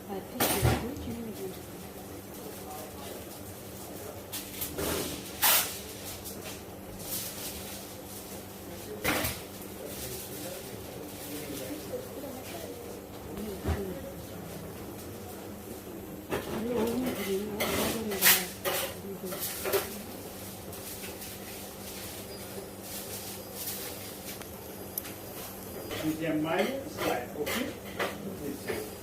Бояд пеш мекунӣ, чӣ намедонам. With your mind slide, okay? This is.